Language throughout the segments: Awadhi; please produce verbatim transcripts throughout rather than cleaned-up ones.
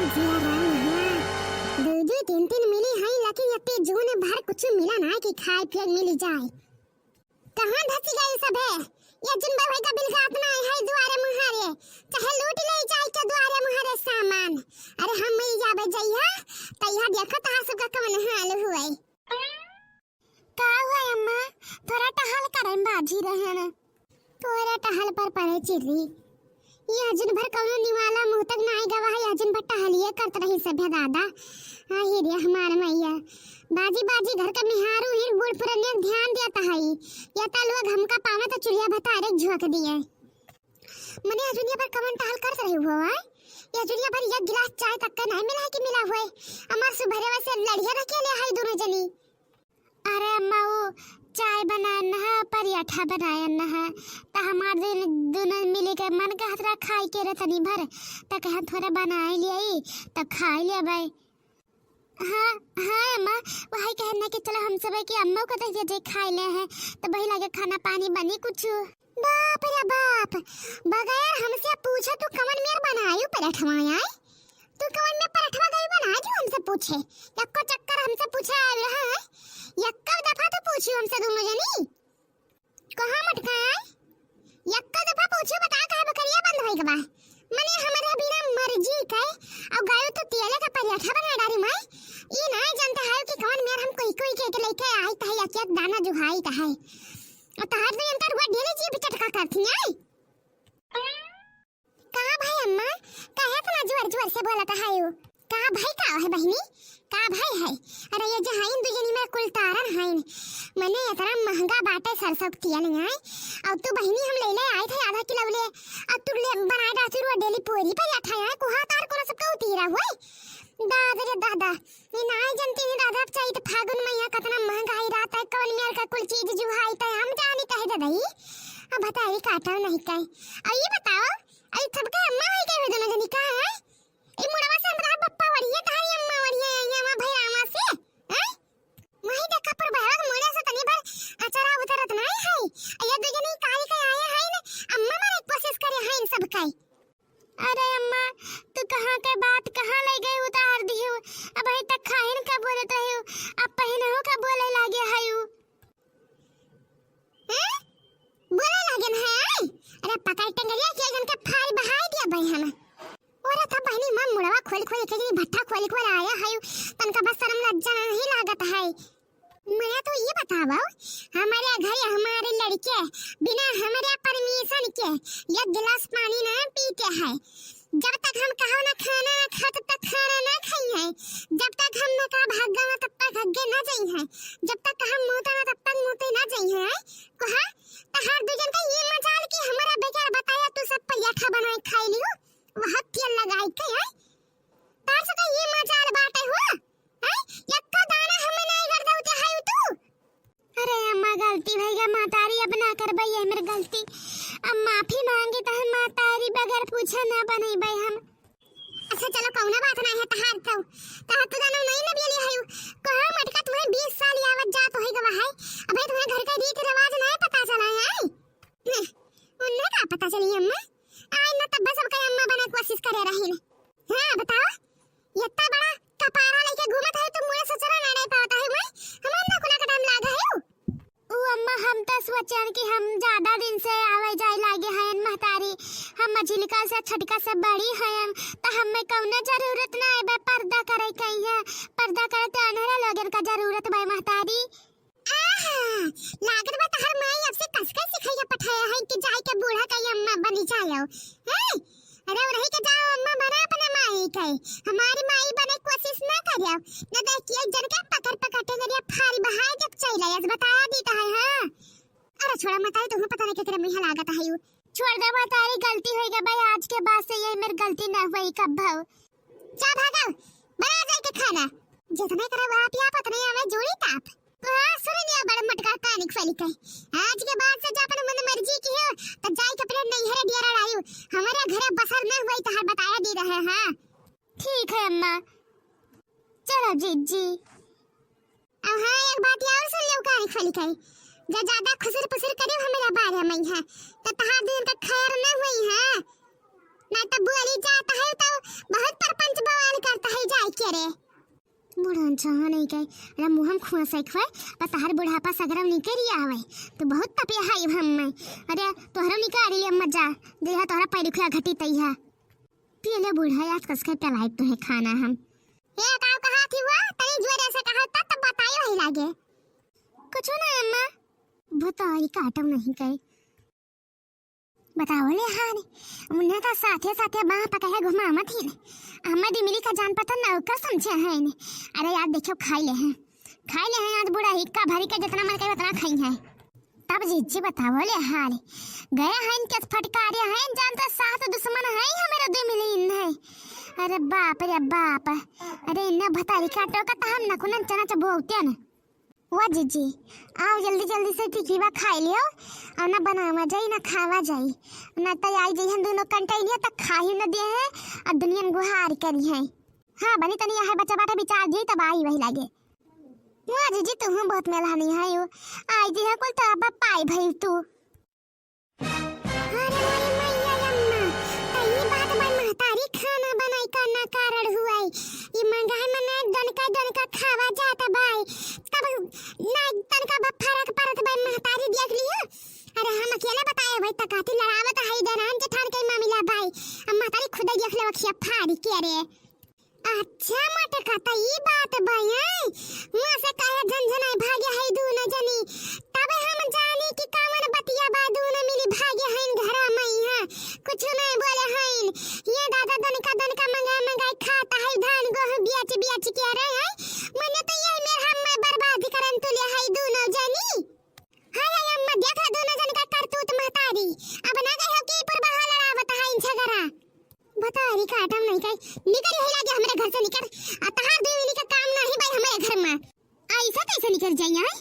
जिया राम, हाँ। दू दू तीन तीन मिली है, लेकिन ये जून भर कुछ मिला ना कि खाए पिए मिल जाए। कहाँ धसी गई सभे? ये जून भर का बिलगात ना है दुआरे मुहारे, चाहे लूट ले जाए के दुआरे मुहारे सामान। अरे हम मिल जाबे जइहा, तइहा देखो तहार सबका कवन हाल हुए। का हुआ अम्मा? थोड़ा टहल करे बाझी रहे न। तोरा टहल पर पड़े चिर्री। यह जिन भर कौनो निवाला मुँह तक नाई गवा है, यह जिन भर टहलिए करत रही सभे दादा। आही रे हमार मैया। बाजी बाजी घर का मेहारू हिन बूढ़ पुरनिया ध्यान देता है। या ता लोग हमका पावे तो चुलिया भतारे झोंक दिए। मने अजुनिया भर कवन टहल करत रही हुआ है? या अजुनिया भर एक गिलास चाय तक का नहीं मिला है कि मिला हुए। हमार सुभरे से लड़िया रखे ले है दोनों जनी। अरे अम्मा, वो चाय बनायन न है, पराठा बनायन न है, त हमार दिन दुनो मिली के मन कहत रहा खाए के रे तनी भर, त कहा थोड़ा बनाए लियाई, त खाए लेबै। हाँ, हाँ अम्मा, वही कहन है कि चलो हम सब कि अम्मा को दे दे खाए ले हैं, त वही लगे खाना पानी बनी कुछ। बाप रे बाप, बगैर हमसे पूछे तू कवन मेर बनायू पराठवा आए? तू कवन में पराठवा गई बना जो हमसे पूछे? यक्को चक्कर हमसे पूछे आए रहा है? यक्को दफा तो पूछी हमसे दोनों जनी। कहाँ मटका आए? यक्को दफा पूछी बता कहाँ बकरिया बंद होई गवा? मने हमरा बिना मर्जी के और गयो तो तेले का पराठा बना डारी मैं। ई ना जानते है कि कवन मेर हम कोई कोई के, के लेके आई तहे एक एक दाना जुहाई तहे। और तहार तो अंतर हुआ डेली जीभ चटका करती है। का भाई अम्मा, काहे इतना जोर जोर से बोलत हयू? का भाई का है बहिनी? का भाई है? अरे ये जो हईन दुजनी में कुल तारन हईन। मने इतना महंगा बाटे सरसों के तेल है। और तू बहिनी हम ले ले आए थे आधा किलो ले। अब तू ले बनाए डालती रुआ डेली पूरी पर अठा है। कुहा तार कोनो सब का उतीरा हुए। दादा रे दादा, ई नाय जनती नी दादा, अब चैत फागुन में यहाँ कतना महंगाई रहता है, कौन मेर का कुल चीज जुहाई त हम जानी कहे दे दई। अब बताई काटा नहीं कहे। अब ये बताओ, अब सबके अम्मा है के दोनों जनी का है? ई मुड़वा से हमरा बप्पा वड़िए, तहारी अम्मा वड़िए, ये अम्मा भैया अम्मा से, हैं? वही देखा पर बहवा के मुड़े से तनी भर अचरा उतरत नहीं है। ये दो जनी काली के आए हैं न, अम्मा मारे कोशिश करे हैं इन सब का। अरे अम्मा, तू कहाँ के बात कहाँ ले गई उतार दिहू? अबही तक खाहिन का बोलत रहियो, अब पहिनहू का बोले लागे हयू। हैं? बोले लागेन है, आय? अरे पकड़ टंगरिया के जन के फारी बहाई दिया भाई हम। ओरे था बहिनी, मन मुड़वा खोल खोल के जनी भट्ठा खोल खोल आया हयू, तनका बस शर्म लज्जा नहीं लागत है। मैं तो ये बतावा, हमारे घर हमारे लड़के बिना हमारे परमिशन के एक गिलास पानी ना पीते हैं। जब तक हम कहो ना खाना ना खाओ, तब तक खाना ना खाई है। जब तक हम ना कहा भाग ना, तब तक भागे ना जाई है। जब तक हम मूता ना, तब तक मूते ना जाई है। कहा, तो हर दू जन का ये मजाल कि हमारा बेकार बताया, तू सब पराठा बनाए खाई लियो, वह तेल लगाई के है। तार से का ये मजाल बाटे हुआ? हैं? यक्का दाना हमें नहीं कर दउते है तू? अरे अम्मा, गलती भइगा, महतारी अब ना करबई ये मेर गलती। अब माफी मांगी त हम महतारी बगैर पूछे ना बनइबे हम। अच्छा चलो, कउनो बात ना है, तहार तो, तहार तो दानो नहीं न बियली है। कहाँ मटका तुम्हें बीस साल यावत जात होई गवा है, अबे तुम्हें घर का रीत रिवाज नहीं पता चला है। नहीं, उन्हें का पता चली अम्मा, आई ना तब सब कई अम्मा बने कोशिश करे रही ने। हाँ बताओ, इतना बड़ा कपारा लेके घूमत है, तू मुड़े ससुरा ना रह पावत है, मैं हमार ना खुला का टाइम लाग है। ऊ अम्मा, हम त सोचन कि हम ज्यादा दिन से आवे जाए लागे हयन महतारी, हम मझिलका से छटका से बड़ी हयन, त हमें कौनो जरूरत ना है बे पर्दा करे के, यहाँ पर्दा करे त अनहरा लोगन का जरूरत बा महतारी। आहा, लागत बा तहर माई अब से कसके सिखैया पठाया है कि जाए के बूढ़ा का अम्मा बनी जाओ। हैं? अरे उन्हीं के जाओ अम्मा बना अपने माई के। हमारी माई बने कोशिश ना करियो। न देखिए जन के पकड़ पकड़ के जरिया फारी बहाए जब चल आयस, बताया दी तो है, हाँ। अरे छोड़ा मतारी, तुम्हें पता नहीं केकरे मुँह लागत है यू। छोड़ दे मतारी, गलती होई गई भाई, आज के बाद से ये मेरी गलती ना हुई कब भाव। जा भागो, बना जाए के खाना। जितने करे बाप या पत्नी हमें जोड़ी ताप। हाँ, सुन लिया बड़ मटका कानिक फली के। आज के बाद से जा अपने मन मर्जी की हो, तो जाए के अपने नैहरे डेरा लायू। हमारे घरे बसर न हुई तो हर बताया दी रहे, हाँ। ठीक है अम्मा, चलो जीजी। अब हाँ, एक बात और सुन लियो कानिक फली के। जा ज्यादा खुसर पुसर करे हमारे बारे में है, तो तहार दिन का खैर न हुई है। ना तो बोली जात है तो बहुत परपंच बवाल करे। बूढ़ा चाहा नहीं कहे, अरे मुँह में खुआ सैखवे, पर तहार बुढ़ापा सगरम निकल आवै। तू बहुत तपिया है हम में। अरे तोहरो निकाल लिया मजा, जइहा तोहरा पैर खुआ घटी तइहा। पियले बूढ़ा, आज कस के पिलाई तुहे खाना हम। ए, का कहा थी हुआ? तनी जोरे से कहा त, तब बताई वही लागे। कुछ ना अम्मा। भतारी काटो नहीं कहे। बताओ ले हाल, उन्हें तो साथे साथे बाँह पकड़े घुमावत ही ने। अम्मा दी मिली का जान पता ना ओकर समझे हैं ने। अरे यार देखो खाई ले हैं, खाई ले हैं आज बूढ़ा हिक्का भरी के जितना मन करे उतना खाई हैं। तब जीजी बताओ ले हाल, गए हैं केस फटकारे हैं, जान तो साथ दुश्मन हैं हमारे दो मिली इन्हें। अरे बाप रे बाप, अरे इन्हें भतारी काटो का तो हम नकुनन चना चबोते न। वाह जीजी, आओ जल्दी जल्दी से टिकिवा खाई लियो, और ना बनावा जाई ना खावा जाई, ना तो आई जाई हम दोनों कंटाई लिया तक खा ही न दे है, और दुनिया में गुहार करी है। हाँ बनी तनी यहाँ बच्चा बाटा विचार दी तब आई वही लागे। वाह जीजी, तू हम बहुत मेलहानी है यू, आई जी है कुल तो अब पाई भई तू। अरे मोरी मैया अम्मा, त ई बात बा महतारी खाना बनाई का ना कारण हुआई। ई महंगाई में ना दनका दनका खावा जात बाई। तब ना तनका बा फरक परत बाई महतारी देख लियो। अरे हम अकेले बताए भाई त काती लड़ावत हई दरान जेठान के मामला बाई। अब महतारी खुद देख ले वखिया फाड़ी के रे। अच्छा मटका, त ई बात बा, हैं? वहाँ से काहे झनझनाई भागे है दूनो जनी? तब हम जानी कि कवन बतिया बा, दूनो मिली भागे हैं घरा में यहाँ। कुछ नहीं बोले हैं। ये दादा दनका दनका मंगा मंगाई खाता है, धान गोहूँ बेच बेच के रहे हैं। मने तो यही मेर हम में बर्बाद करन तुले है दूनो जनी। हाय, हाय, अम्मा, देख ला दोनों जन का करतूत महतारी। अब ना कहो कि पुरबहा लड़ावत है इन झगड़ा। भतारी काटम नहीं कही, निकर यही लागे हमरे घर से निकर। आ तहार दुई मिनी का काम नाही बाई हमरे घर में। ऐसा कैसे निकर जाई है?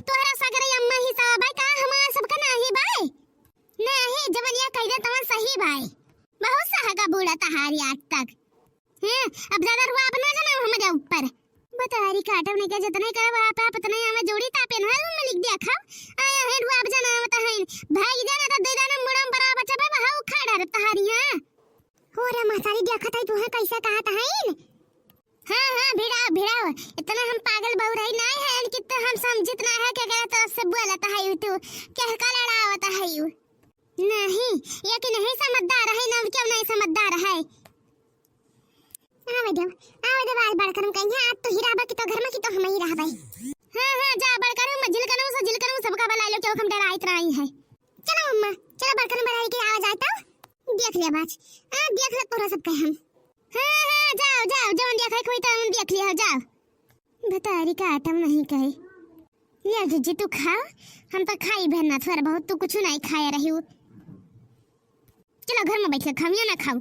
तोहरा सगरे अम्मा ही सब बाई का, हमार सबका नाही बाई? नाही, जवन या कह दे तवन सही बाई। बहुत सहा का बूढ़ा तहारी आज तक। हैं, अब ज्यादा रुआब ना जनाओ हमरे ऊपर। बतारी काटब नहीं के, जितने करब आप, आप उतने हमें जोड़ी तापे न है, मलिक देखब। आया है रुआब जनावत है। भाई जाना तो दे देना मुड़म बड़ा बच्चा पे वहाँ उखाड़ा रे तहारी, हाँ। हो रे महतारी, देखत है तुहे कैसे कहत है। हाँ, हाँ, भिड़ाओ, भिड़ाओ। इतना हम पागल बउराई नहीं है कि तो हम समझित ना है के तरफ से बोलत है तू। क्या का लड़ावत है यू? नहीं, ये कि नहीं समझदार है, ना क्यों नहीं समझदार है। आवे देव, आवे देव, आज बड़कन कहीं, आज तो ही रहबा कि तो घर में कि तो हम ही रहबे। हाँ, हाँ, जा बड़कन में झिलकन से झिलकन सबका बला लो, क्यों हम डराइत रही है। चलो अम्मा, चलो बड़कन बड़ा के आवा जाए तो। देख ले बाज, आ देख ले तोरा सबके हम। हाँ, हाँ, जाओ, जाओ, जौन देखा कोई तो देख लिया, जाओ। बतारी काटम नहीं कहे। ले जीजी तू खा, हम तो खाई बहन ना थोड़ा बहुत, तू कुछ नहीं खाया रही हो। चलो घर में बैठ के खाओ या ना खाओ।